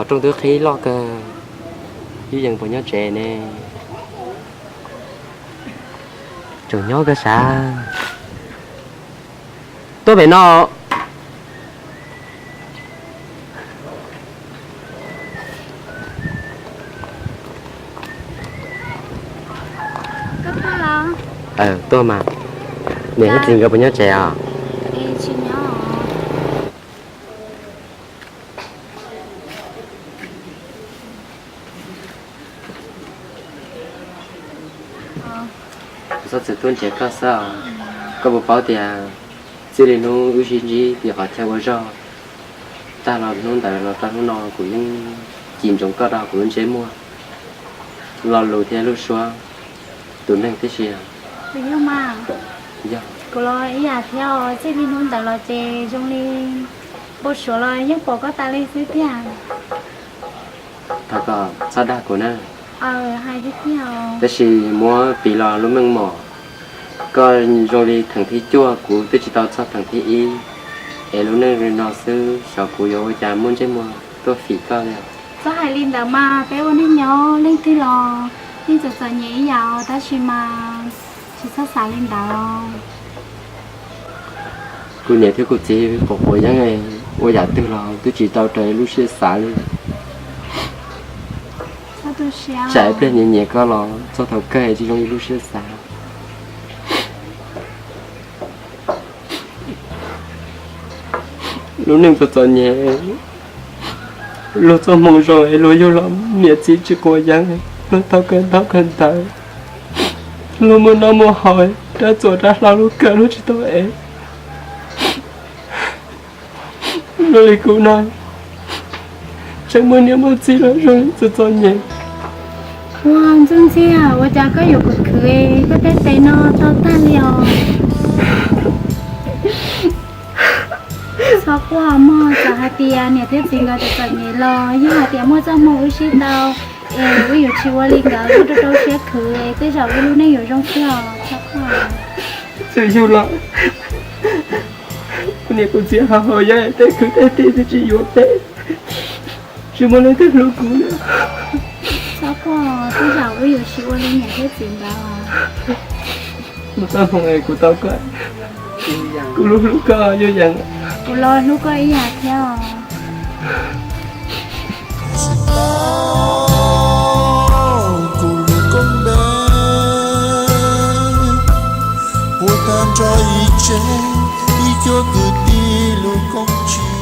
Rooj twb qhib loj kawg, Yub Yees puas nyob tsev ne? Tseem nyob kawg sav. Tuaj pem no. Tuaj mas. Niam thiab txiv nkawd puas nyob tsev os? Kuv txhob txwm tuaj nrhiav koj xwb os. Koj puas paub tias txij li hnub wb sib ntsib tim qhov chaw ua zog tag los hnub ntawd los rau hnub no kuv yeej cim ntsoov koj rau kuv lub ntsej muag, lo lus thiab lub suab, tus neeg tib si. Yog, kuv los ib yam thiab os, txij li hnub ntawd los ces zoo li npau suav los yeej pom koj tas li xwb tiag. Thov kom txhob dag kuv na. Tab sis muab piv los lub meej mom, koj zoo li theem thib cuaj, kuv twb tsis tau txog theem thib ib, es lub neej li no xwb xyov kuv yuav ua cas muaj ntsej muag tuaj fim koj li. Txhob hais li ntawd mas, peb ua neej nyob leej twg los yeej txom txom nyem ib yam, tab sis mas tsis txhob xav li ntawd. Kuv niam thiab kuv txiv quav quav yeeb, ua yam twg los twb tsis tau raws lub siab xav li. Tsam pliag nyiam nyiam koj los txog thaum kawg tsis zoo li lub siab xav. Lub neej txom txom nyem, luag txoj hmoo zoo es luag yug los niam txiv tsis quav yeeb, luag tau kawg ntaub kawg ntawv, luag muaj noj muaj haus, rab txuas rab hlau luag kawm luag tsis tau ev. Zoo li kuv no tseem muaj niam muaj txiv los zoo li txom txom nyem. Ua ntxuj ntxiag, ua cas koj yuav khwv khwv koj tej tes no tau tag li os? Txhob quaj mog, txawm hais tias niam thiab txiv nkawd txom txom nyem los yog hais tias muaj txoj hmoo wb sib tau, es wb yuav tsis ua li nkawd, wb rau rau siab khwv, tej zaum wb lub neej yuav zoo xwb os. Txhob quaj. Txawm yug los kuv niam kuv txiv ho haus yeeb, tej kwv tej tij twb tsis yuav peb, tsis muaj leej twg hlub kuv li. Txhob quaj, tej zaum wb yuav tsis ua li niam thiab txiv nkawd. Mus txoj hmoo es kuv tau koj, kuv lub hlub koj Yub Yees. Kuv los hlub koj ib yam thiab os. Kuv lub koob npe puag ta nrho ib tsev, ib cuab kwv tij lub koob tsis.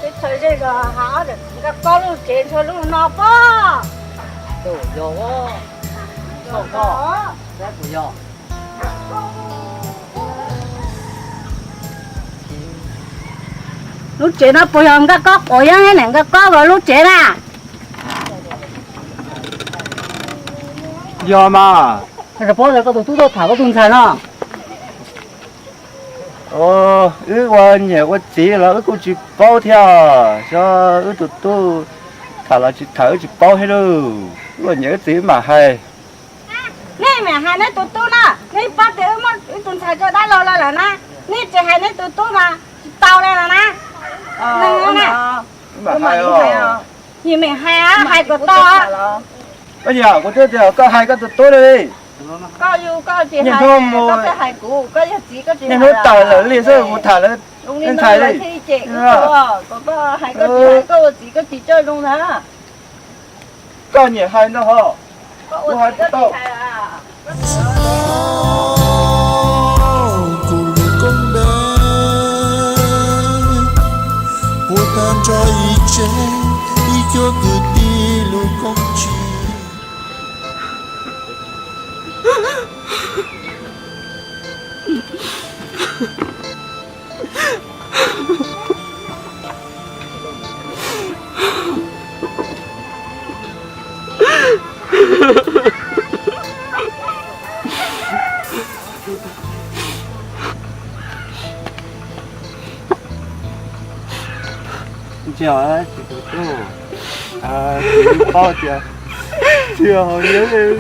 Teb chaws zej zos ha, nkaj kob lub tsev ntshe lub no pob. Yog, yog, yog. Lub tsev no puas yog nkaj kob quav yeeb ne, nkaj kob lub tsev na? Yog mas, koj paub tias koj tus tub tuaj tham koj tus ntxhais no. Wb ua niam ua txiv los wb kuj tsis paub thiab, xyov wb tus tub tham los tsis tham wb tsis paub thiab lauj. Wb ua niam wb txiv wb mam hais. Nej mam hais nej tus tub na, nej paub tias wb tus ntxhais tso dab laug los lawm na, nej tsis hais nej tus tub mas tsis tau li los na. Nim mam hais, hais kom tau. Koj yog kuv twb tias koj hais koj tus tub li. Koj yog txiv koj tsis hais kuv, koj yog txiv koj tsis hais. Niaj hnub tawm lawm li xwb kuv tham lawv ntxhais li. Koj hais koj tsis hais, koj ua txiv koj tsis coj zoo ntag. Koj nyiam hais ntag hos, kuv hais tsis tau. Kuv lub koob npe puag ta nrho ib tsev, ib cuab kwv tij lub koob tsis. Ntsia, tsis tus tub, kuv paub tias tsis hauv yeeb,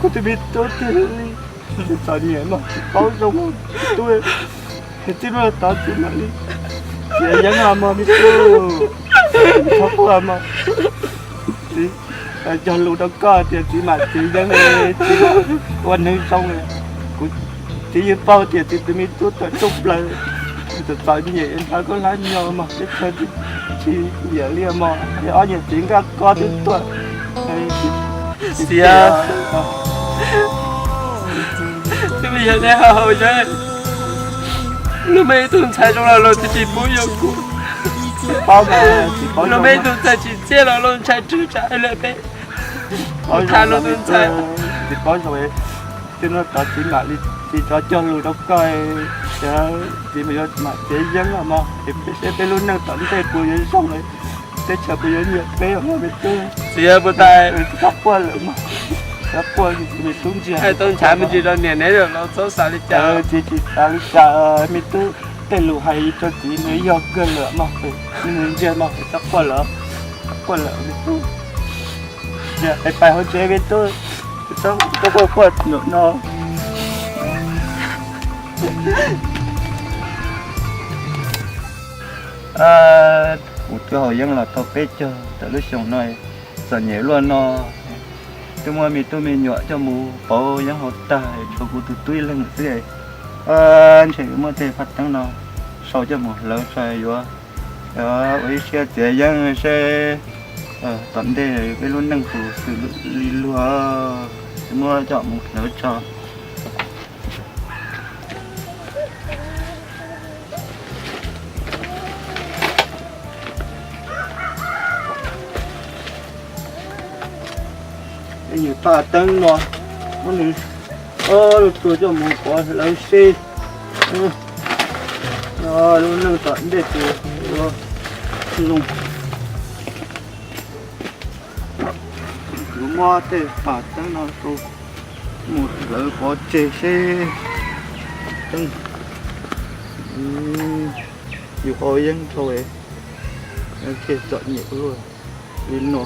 kuv twb me tub tiag li. Txom nyem mog, tsis paub zoo, tub, txiv tub tod txiv mam li txiav yeeb los mog me tub. Txhob quaj mog, txiv cog lus rau koj tias txiv mam txiav yeeb, txiv ua neeg zoo. Kuv, txiv yeej paub tias txiv tus me tub tawm rooj plaws, txom txom nyem hnov koj hlab nyo mog, teb chaws tsis nyiam li mog, ob niam txiv nkaj kob twb tuaj. Xiav, twb yog nej hauv yog, luag muaj ib tug ntxhais zoo los luag twb tsis pub yuav kuv. Luag muaj ib tug ntxhais tsim txiaj los luag ntshai tswv tsam lawm peb tham luag tus ntxhais. Txiv paub zoo, txiv mam li, txiv tso cog lus rau koj, txiv mam yuav mam txiav yeeb los mog, es peb saib peb lub neej tom ntej puas yuav zoo, teb chaws puas yuav nyiam peb mog me tub. Txiv puas tas, txhob quaj lawm mog, txhob quaj, me tub ntsia, tau ntshav me ntsis rau niam neb los txhob xav li cas. Txiv tsis xav li cas, me tub, tej lus hais rau txiv nws yog kawg lawm mog, ntsia mog, txhob quaj lawm, txhob quaj lawm me tub. Es pais hauv tsev me tub, txhob quaj quaj no. Kuv twb haus yeeb los tau peb caug tawm lub xyoo no, txom nyem luaj no, twb muab me tub me nyuam coj mus pauv yeeb haus tag, tshuav kuv tus tub ib leeg xwb. Ntshe yuav muab tej phaj teeb no sau coj mus hlawv tso yuav ua ib siab txiav yeeb seb tom ntej peb lub neej puas xws li luag, muab coj mus hlawv tso. Nyuag phaj teeb no, muab nws ob lub tuag coj mus pov hlawv seb lub neej tom ntej puas zoo. Kuv muab tej phaj teeb no rau mus hlawv pov tseg seb. Yus haus yeeb dhau, txom nyem luaj li no,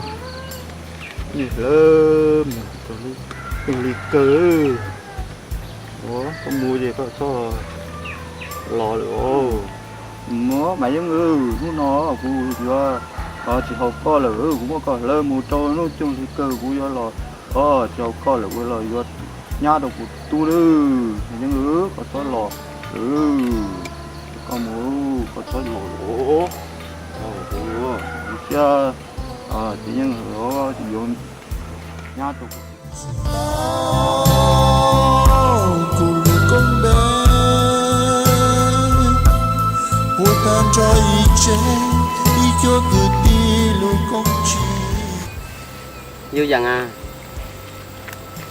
hlawv mus rau lub, tus li kawg. Ua koj mus ces koj txhob los lawm os. Muab mas yeeb, hnub no kuv yuav tsis haus koj lawm, kuv muab koj hlawv mus rau hnub cooj li kawg kuv yuav los, tsis haus koj lawm ua los yuav nyab rau kuv tub lawm. Yeeb, koj txhob los, koj mus, koj txhob los, kuv thiab txiv yeeb yuav nyab rau kuv. Kuv lub koob npe puas tag nrho ib tsev, ib cuab kwv tij lub koob tsis. Yus Yeeb a,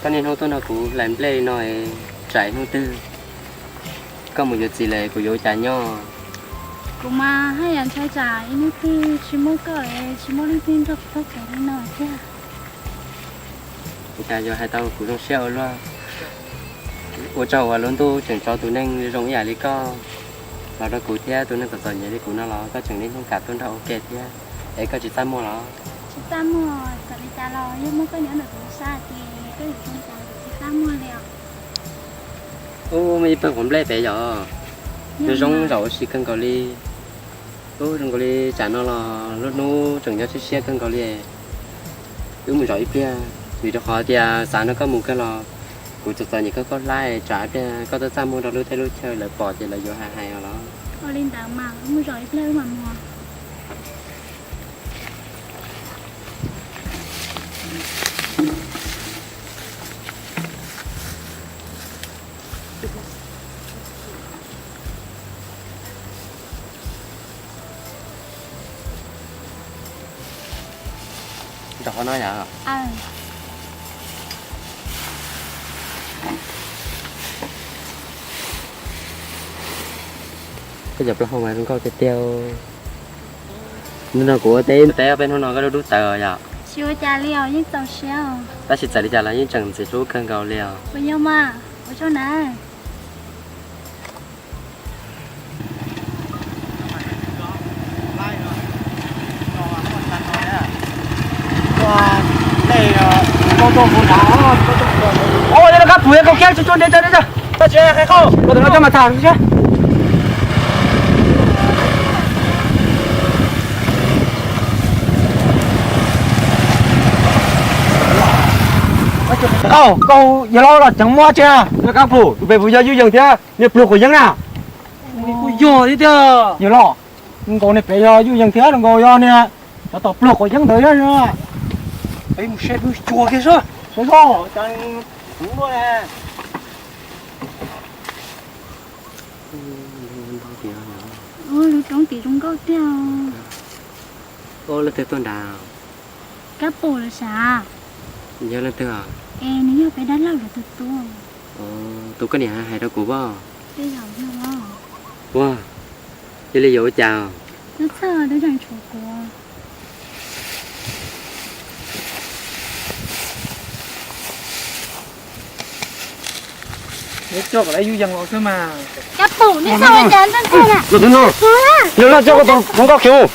koj niaj hnub tuaj nrog kuv hlais nplej li no, tsam ib hnub twg koj mus yuav txiv lawm kuv yuav ua cas nyob? Kuv mas haj yam ntshai tsam ib hnub twg tsis muaj koj es tsis muaj leej twg nrog kuv thauj kev li no thiab. Ua cas yuav hais tau kuv zoo siab ua luaj. Ua tsaug uas lub ntuj tseem tso tus neeg zoo ib yam li koj los rau kuv thiab, tus neeg txom txom nyem li kuv no los koj tseem niaj hnub kam tuaj nrog ua ke thiab. Es koj tsis txaj muag los? Tsis txaj muag, txawm li cas los yog muaj koj nyob ntawm kuv sab ces koj yuav zoo cas tsis txaj muag li os. Ub, muaj ib pawg quav nplej pem yom. Zoo zaum ua si kawg nkaus li. Ub, zoo nkaus li tsam no los lub hnub tseem nyob siab siab kawg nkaus li. Wb mus zaum ib pliag, vim rau qhov tias xav nrog koj mus kawg los kuv txom txom nyem koj, koj hlab, tsam ib pliag koj tuaj txaj muag rau lub teb lub chaw lawv pom ces lawv yuav hais hais os los. Ua li ntawd mas wb mus zaum ib pliag wb mam mus. Rau qhov no yom. Koj cov plaub hau mas zoo nkauj tiag tiag. Hnub no kuv ua teb, teb peb hnub no koj dub dub tawv yom. Tsis ua cas li os, yeej txaus siab os. Tab sis txawm li cas los yeej tseem ntxim hlub kawg nkaus li os. Puas yog mas? Ua tsaug na. Ua, nej, ua, ua, ua, ua, ua, ua, ua, ua, ua, ua, ua, ua, ua, ua, ua, Kuv yuav kaus kiag tsuag tsuag ntev tso ntev tso. Koj tsis hais qhov, koj tawm no coj mas tham seb. Koj, koj yawg hlob los ceev muab tsi. Yog kab pum, tus pem puas yog Yuj Yees thiab niag pluag quav yeeb na? Kuj yog thiab tiag. Yawg hlob, nkaus niag pem yog Yuj Yees thiab nkaus yog niag cov tom pluag quav yeeb ntawd thiab. Peb mus saib peb cuag kiag seb. Seb seb, cas luaj ne. Ua lub roob tid zoo nkauj tiag. Ua leej twg tuaj nrad? Kab pum los sav. Yog leej twg? Es nws yog peb dab laug lawv tus tub. Tus koj niam hais rau kuv pob? Tej zaum yog. Ua, yog li yuav ua cas? Nws txhawj, nws tseem tshuav kuv. Coj kom lawv Yuj Yees los xwb mas. Kab pum, neb txhawj ua cas ntxhawj ntxhawj na? Yog no coj koj tus hluas nkauj khiav mus.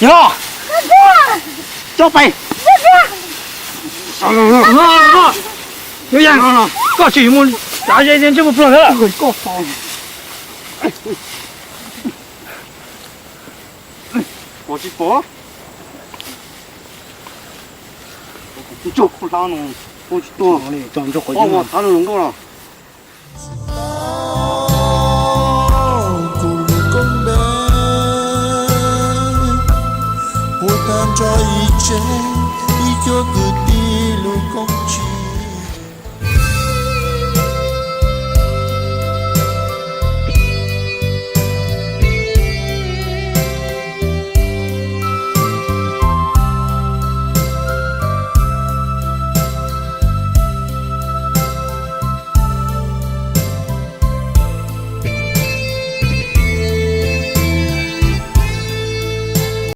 Yog, coj pais. Yuj Yees, koj tsis mus tsav ze ze ntsej muag pluag thiab. Pom tsis pom? Kuv tso kuv hlab no, kuv tsis tuag. Ob hmo thab lub hluas nkauj no. Kuv lub koob npe puag tag nrho ib tsev.